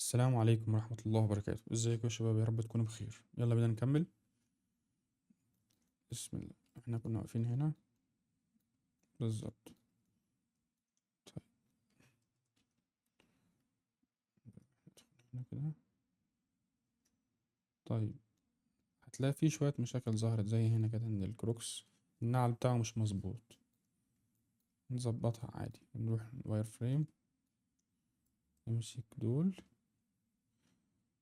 السلام عليكم ورحمة الله وبركاته. ازيكم يا شباب؟ يا رب تكونوا بخير. يلا بينا نكمل. بسم الله. احنا كنا واقفين هنا بالظبط. طيب هنا كده. طيب هتلاقي في شوية مشاكل ظهرت زي هنا كده، ان ال Crocs النعل بتاعه مش مظبوط. نظبطها عادي. نروح wireframe، نمسك دول.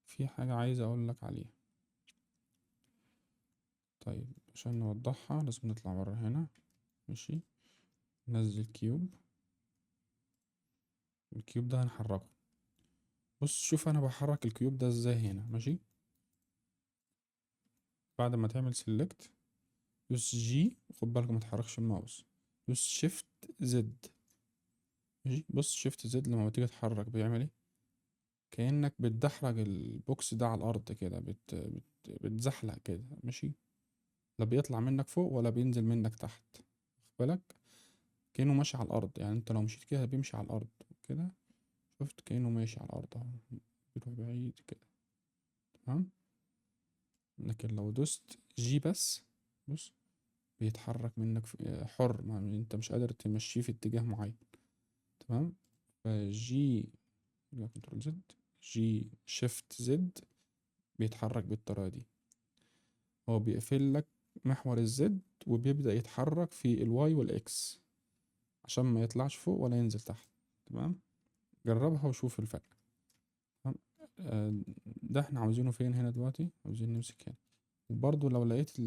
في حاجة عايز اقول لك عليها. طيب عشان نوضحها لازم نطلع بره هنا. ماشي، ننزل cube. ال cube ده هنحركه. بص شوف انا بحرك ال cube ده ازاي هنا. ماشي، بعد ما تعمل select دوس G، خد بالك ما تحركش الماوس، دوس shift Z. ماشي، بص shift Z لما بتيجي تتحرك بيعمل ايه؟ كأنك بتدحرج ال box ده على الارض كده، بتزحلق كده. ماشي، لا بيطلع منك فوق ولا بينزل منك تحت، واخد بالك؟ كأنه ماشي على الارض. يعني انت لو مشيت كده بيمشي على الارض كده، شفت؟ كأنه ماشي على الارض اهو، بيروح بعيد كده. تمام. لكن لو دوست G بس، بص بيتحرك منك حر، ما انت مش قادر تمشيه في اتجاه معين. تمام. ف G، لا، control Z، G shift Z بيتحرك بالطريقة دي. هو بيقفل لك محور ال Z وبيبدأ يتحرك في ال Y وال X عشان ما يطلعش فوق ولا ينزل تحت. تمام، جربها وشوف الفرق. تمام. ده احنا عاوزينه فين هنا دلوقتي؟ عاوزين نمسك هنا. وبرضو لو لقيت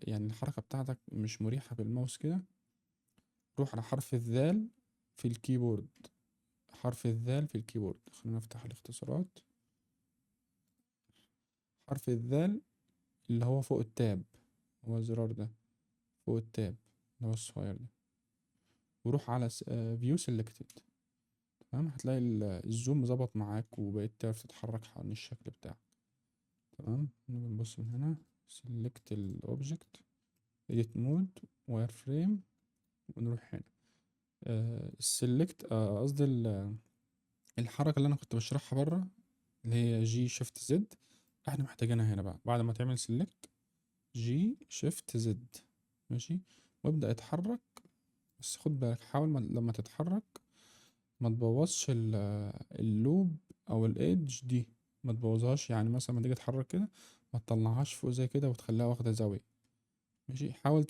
الحركة بتاعتك مش مريحة بالماوس كده، روح على حرف الذال في ال keyboard. حرف الذال في ال keyboard. خلينا نفتح الاختصارات. حرف الذال اللي هو فوق ال tab، هو الزرار ده فوق ال tab اللي هو الصغير ده، وروح على view selected. تمام، هتلاقي ال zoom ظبط معاك وبقيت تعرف تتحرك حوالين الشكل بتاعك. تمام، نبص من هنا select ال object، edit mode، wireframe، ونروح هنا. Select، قصدي الحركة اللي أنا كنت بشرحها بره اللي هي G shift Z، احنا محتاجينها هنا بقى. بعد ما تعمل select G shift Z، ماشي، وابدأ اتحرك. بس خد بالك، حاول لما تتحرك ما تبوظش ال loop او ال edge دي، ما تبوظهاش. يعني مثلا لما تيجي تتحرك كده ما تطلعهاش فوق زي كده وتخليها واخدة زاوية. ماشي، حاول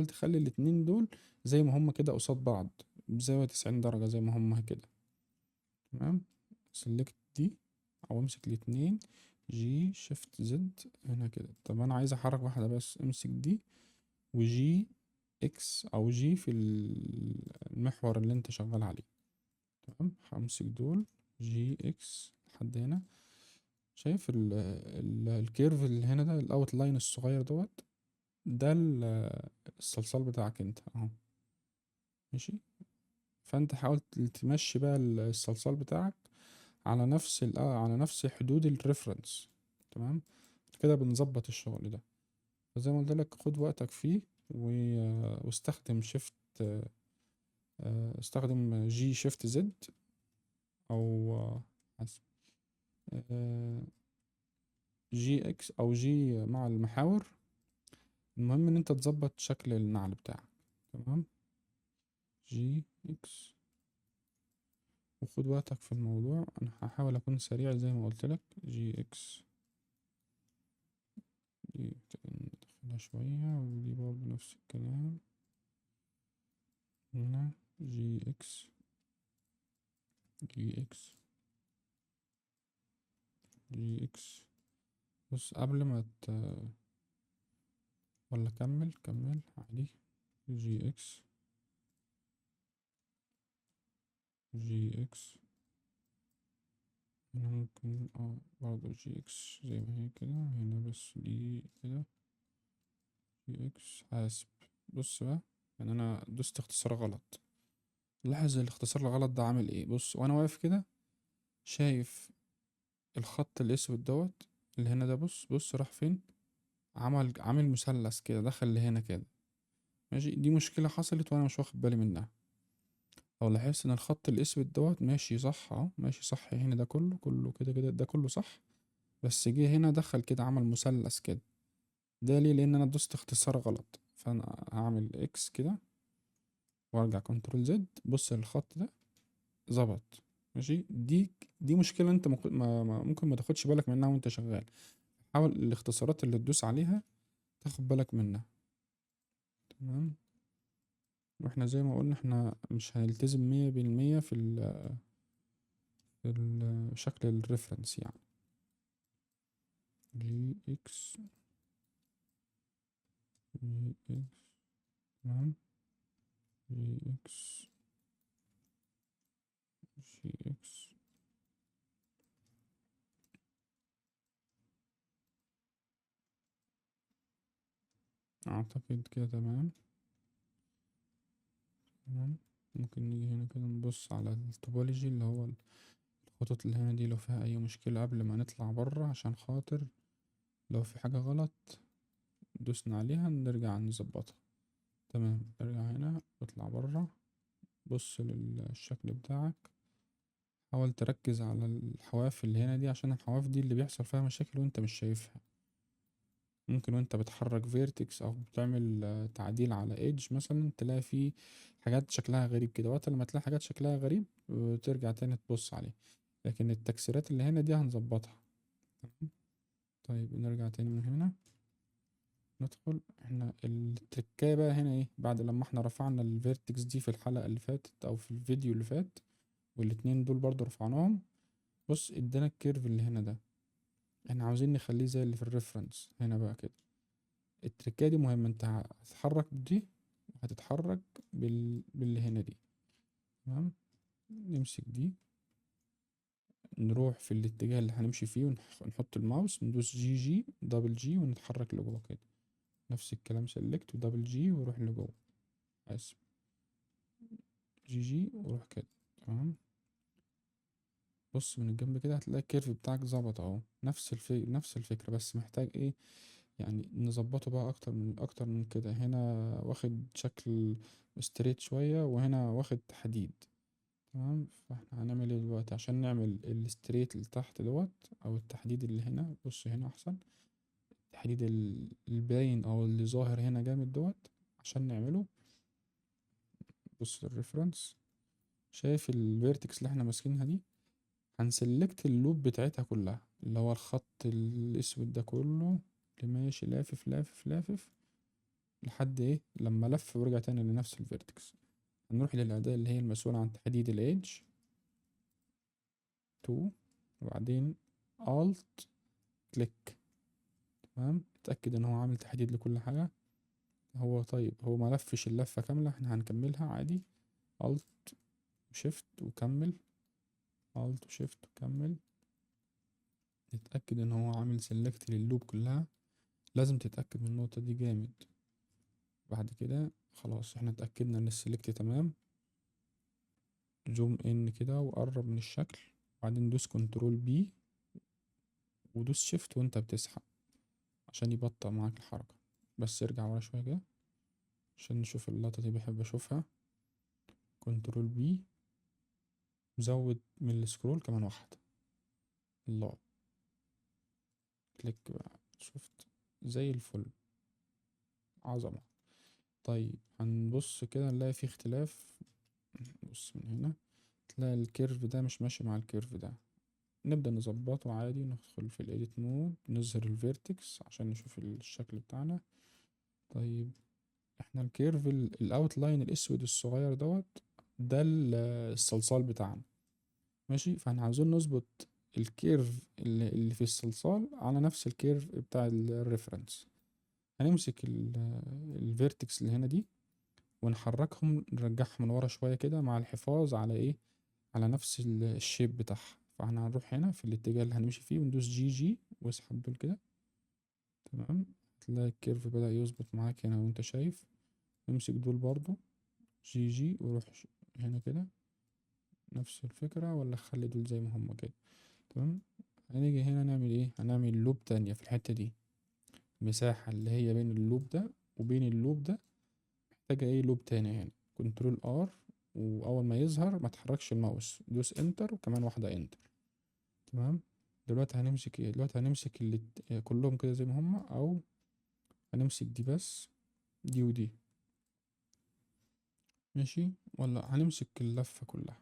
تخلي الاتنين دول زي ما هما كده قصاد بعض بزاوية 90 درجة زي ما هما كده. تمام، select دي او امسك الاتنين G shift Z هنا كده. طب انا عايز احرك واحدة بس، امسك دي و G X او G في المحور اللي انت شغال عليه. تمام، همسك دول G X لحد هنا. شايف ال curve اللي هنا ده، ال outline الصغير دوت، ده الصلصال بتاعك انت اهو. ماشي، فانت حاول تمشي بقى الصلصال بتاعك على نفس على نفس حدود ال reference. تمام، كده بنظبط الشغل ده. فزي ما قلت لك خد وقتك فيه واستخدم shift، استخدم G shift Z او، حسب، G X او G مع المحاور. المهم ان انت تظبط شكل النعل بتاعك. تمام، G X، وخد وقتك في الموضوع. انا هحاول اكون سريع زي ما قلت لك. G X دي ندخلها شوية، ودي برضه نفس الكلام هنا. G X، G X، G X. بص قبل ما ولا كمل، كمل عادي. G X، G X، هنا ممكن برضه G X زي ما هي كده هنا، بس دي كده G X. حاسب. بص بقى، انا دوست اختصار غلط. لاحظ الاختصار الغلط ده عامل ايه. بص وانا واقف كده شايف الخط الاسود دوت اللي هنا ده، بص راح فين، عامل مثلث كده، دخل لهنا كده. ماشي، دي مشكلة حصلت وانا مش واخد بالي منها. لو لاحظت ان الخط الاسود دوت ماشي صح اهو، ماشي صح هنا، ده كله كله كده كده ده كله صح، بس جه هنا دخل كده عمل مثلث كده. ده ليه؟ لان انا دوست اختصار غلط. فانا هعمل X كده وارجع control Z. بص الخط ده ظبط ماشي. دي مشكلة انت ممكن ما تاخدش بالك منها وانت شغال. حاول الاختصارات اللي تدوس عليها تاخد بالك منها. تمام. واحنا زي ما قلنا احنا مش هنلتزم 100% في شكل ال reference يعني. G X G X، تمام، G X G X. اعتقد كده تمام. تمام. ممكن نيجي هنا كده نبص على ال topology اللي هو الخطوط اللي هنا دي، لو فيها اي مشكلة قبل ما نطلع بره، عشان خاطر لو في حاجة غلط دوسنا عليها نرجع نظبطها. تمام. ارجع هنا واطلع بره، بص للشكل بتاعك، حاول تركز على الحواف اللي هنا دي، عشان الحواف دي اللي بيحصل فيها مشاكل وانت مش شايفها. ممكن وانت بتحرك vertex او بتعمل تعديل على edge مثلا، تلاقي فيه حاجات شكلها غريب كده. وقت لما تلاقي حاجات شكلها غريب، ترجع تاني تبص عليه، لكن التكسيرات اللي هنا دي هنظبطها. تمام. طيب نرجع تاني من هنا ندخل. احنا التركايه بقى هنا ايه؟ بعد لما احنا رفعنا ال vertex دي في الحلقة اللي فاتت او في الفيديو اللي فات، والاتنين دول برضو رفعناهم، بص ادانا ال curve اللي هنا ده، احنا عاوزين نخليه زي اللي في ال reference هنا بقى كده. التركايه دي مهمة، انت هتتحرك بدي وهتتحرك باللي هنا دي. تمام. نمسك دي، نروح في الاتجاه اللي هنمشي فيه ونحط الماوس، ندوس G G double G ونتحرك لجوه كده. نفس الكلام select و double G وروح لجوه، اسف G G وروح كده. تمام. بص من الجنب كده هتلاقي ال curve بتاعك ظبط اهو، نفس الفكرة، بس محتاج ايه يعني نظبطه بقى اكتر من كده. هنا واخد شكل straight شوية، وهنا واخد تحديد. تمام. فاحنا هنعمل ايه دلوقتي عشان نعمل ال straight اللي تحت دوت او التحديد اللي هنا؟ بص هنا احسن، التحديد الباين او اللي ظاهر هنا جامد دوت، عشان نعمله بص ال reference، شايف ال vertex اللي احنا ماسكينها دي، هن select ال loop بتاعتها كلها اللي هو الخط الاسود ده كله اللي ماشي لافف لافف لافف لحد ايه لما لف ورجع تاني لنفس ال vertex. هنروح للأداة اللي هي المسؤولة عن تحديد ال edge 2، وبعدين Alt click. تمام. اتأكد ان هو عامل تحديد لكل حاجة. هو طيب هو ما لفش اللفة كاملة، احنا هنكملها عادي. Alt Shift وكمل، Alt Shift وكمل. نتأكد ان هو عامل select لل loop كلها، لازم تتأكد من النقطة دي جامد. بعد كده خلاص احنا اتأكدنا ان ال select تمام. zoom in كده وقرب من الشكل، وبعدين دوس control B ودوس shift وانت بتسحب عشان يبطئ معاك الحركة. بس ارجع ورا شوية كده عشان نشوف اللقطة دي، بحب اشوفها. control B وزود من ال scroll كمان واحدة، الله، click بقى، شفت زي الفل، عظمة. طيب هنبص كده نلاقي في اختلاف. بص من هنا تلاقي ال curve ده مش ماشي مع ال curve ده، نبدأ نظبطه عادي. ندخل في ال edit mode، نظهر ال vertex عشان نشوف الشكل بتاعنا. طيب احنا ال curve ال outline الاسود الصغير دوت ده الصلصال بتاعنا، ماشي. فاحنا عاوزين نظبط ال curve اللي في الصلصال على نفس ال curve بتاع ال reference. هنمسك ال vertex اللي هنا دي ونحركهم، نرجعهم لورا شوية كده مع الحفاظ على ايه، على نفس ال shape بتاعها. فاحنا هنروح هنا في الاتجاه اللي هنمشي فيه وندوس G G واسحب دول كده. تمام، هتلاقي ال curve بدأ يظبط معاك هنا وانت شايف. نمسك دول برضو G G وروح هنا كده نفس الفكرة، ولا خلي دول زي ما هم كده. تمام، هنيجي هنا نعمل ايه، هنعمل loop تانية في الحتة دي، المساحة اللي هي بين ال loop ده وبين ال loop ده محتاجة ايه، loop تاني هنا. control R واول ما يظهر ما تحركش الماوس، دوس enter وكمان واحدة enter. تمام. دلوقتي هنمسك ايه؟ دلوقتي هنمسك اللي كلهم كده زي ما هما، او هنمسك دي بس، دي ودي، ماشي، ولا هنمسك اللفة كلها؟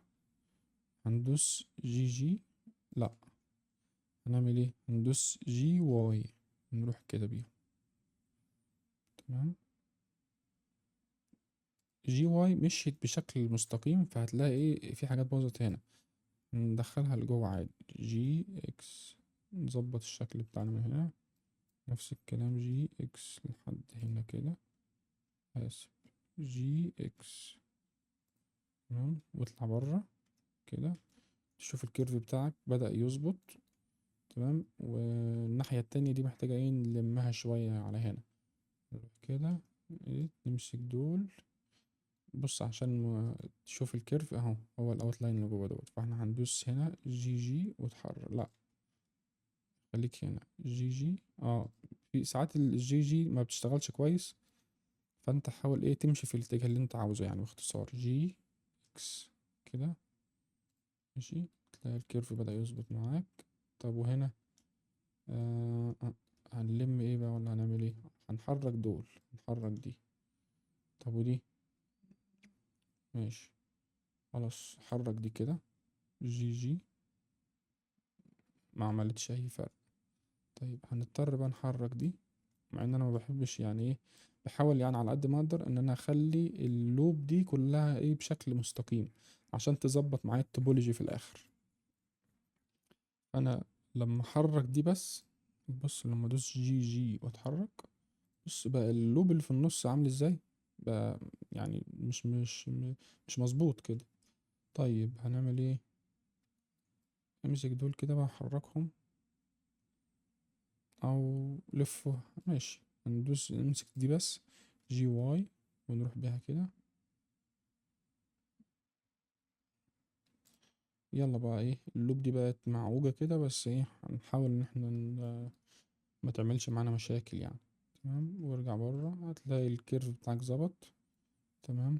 هندوس G G، لا هنعمل ايه؟ هندوس G Y، نروح كده بيهم. تمام. G Y مشيت بشكل مستقيم، فهتلاقي ايه؟ في حاجات باظت هنا، ندخلها لجوه عادي. G X، نظبط الشكل بتاعنا من هنا، نفس الكلام G X لحد هنا كده، اسف G X. تمام، واطلع بره كده، تشوف ال curve بتاعك بدأ يظبط. تمام. والناحية التانية دي محتاجة ايه؟ نلمها شوية على هنا، نروح كده ايه، نمسك دول، بص عشان ما تشوف ال curve اهو، هو ال outline اللي جوه دوت. فاحنا هندوس هنا G G وتحرك، لا خليك هنا G G. في ساعات ال G G ما بتشتغلش كويس، فانت حاول ايه تمشي في الاتجاه اللي انت عاوزه، يعني باختصار G X كده، ماشي. تلاقي ال curve بدأ يظبط معاك. طب وهنا هنلم ايه بقى ولا هنعمل ايه؟ هنحرك دول، هنحرك دي، طب ودي، ماشي خلاص، حرك دي كده G G، ما عملتش اي فرق. طيب هنضطر بقى نحرك دي، مع ان انا ما بحبش يعني ايه، بحاول يعني على قد ما اقدر ان انا اخلي ال loop دي كلها ايه بشكل مستقيم عشان تظبط معايا ال topology في الاخر. انا لما احرك دي بس، بص لما ادوس G G واتحرك، بص بقى ال loop اللي في النص عامل ازاي بقى، يعني مش مظبوط كده. طيب هنعمل ايه؟ امسك دول كده بقى احركهم او لفه، ماشي. هندوس نمسك دي بس G Y ونروح بيها كده. يلا بقى ايه ال loop دي بقت معوجة كده، بس ايه هنحاول ان احنا ما تعملش معانا مشاكل يعني. تمام، وارجع بره هتلاقي ال curve بتاعك ظبط. تمام،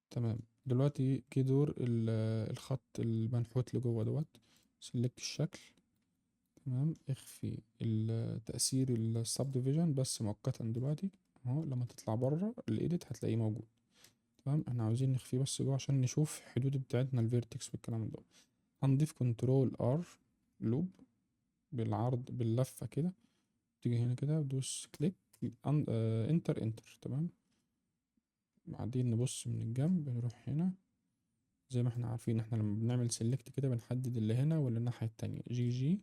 تمام. دلوقتي جه دور الخط المنحوت لجوه دوت، select الشكل. تمام، اخفي التأثير ال subdivision بس مؤقتا دلوقتي اهو، لما تطلع بره ال edit هتلاقيه موجود. تمام، احنا عاوزين نخفيه بس جوه عشان نشوف حدود بتاعتنا ال vertex والكلام ده. هنضيف control R loop بالعرض باللفة كده، تيجي هنا كده وتدوس click enter enter. تمام، بعدين نبص من الجنب، نروح هنا زي ما احنا عارفين احنا لما بنعمل select كده بنحدد اللي هنا واللي الناحية التانية، G G،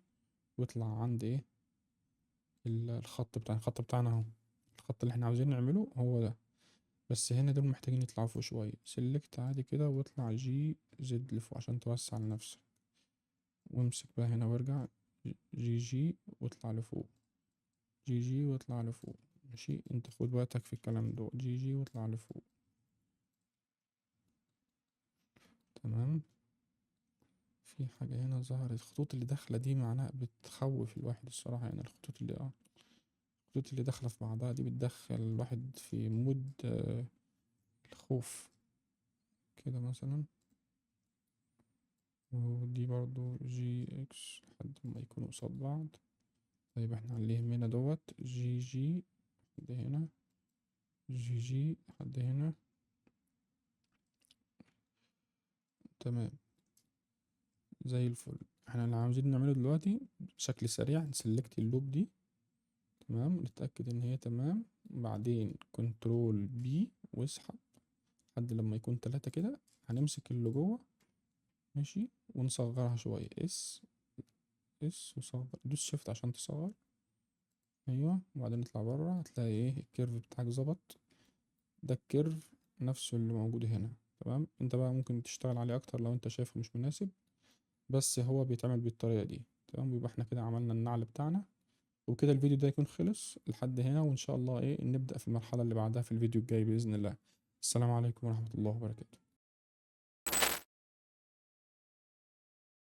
واطلع عند ايه الخط بتاعنا، الخط بتاعنا اهو، الخط اللي احنا عاوزين نعمله هو ده، بس هنا دول محتاجين يطلعوا فوق شوية. select عادي كده واطلع G Z لفوق عشان توسع لنفسك، وامسك بقى هنا وارجع G G واطلع لفوق، G G واطلع لفوق. ماشي، انت خد وقتك في الكلام ده، G G واطلع لفوق. تمام، في حاجة هنا ظهرت، الخطوط اللي داخلة دي معناها بتخوف الواحد الصراحة، يعني الخطوط اللي داخلة في بعضها دي بتدخل الواحد في mood الخوف كده مثلا. ودي برضو G X لحد ما يكونوا قصاد بعض. طيب احنا اللي يهمنا دوت G G لحد هنا، G G لحد هنا. تمام زي الفل. احنا اللي عاوزين نعمله دلوقتي بشكل سريع ن select ال loop دي. تمام، نتأكد ان هي تمام، بعدين control B واسحب لحد لما يكون 3 كده. هنمسك اللي جوه ماشي ونصغرها شوية، S S وصغر، دوس shift عشان تصغر. ايوه، وبعدين نطلع بره هتلاقي ايه ال curve بتاعك ظبط، ده ال curve نفسه اللي موجود هنا. تمام، انت بقى ممكن تشتغل عليه اكتر لو انت شايفه مش مناسب، بس هو بيتعمل بالطريقة دي. تمام، ويبقى احنا كده عملنا النعل بتاعنا، وكده الفيديو ده يكون خلص لحد هنا، وان شاء الله ايه نبدأ في المرحلة اللي بعدها في الفيديو الجاي بإذن الله. السلام عليكم ورحمة الله وبركاته.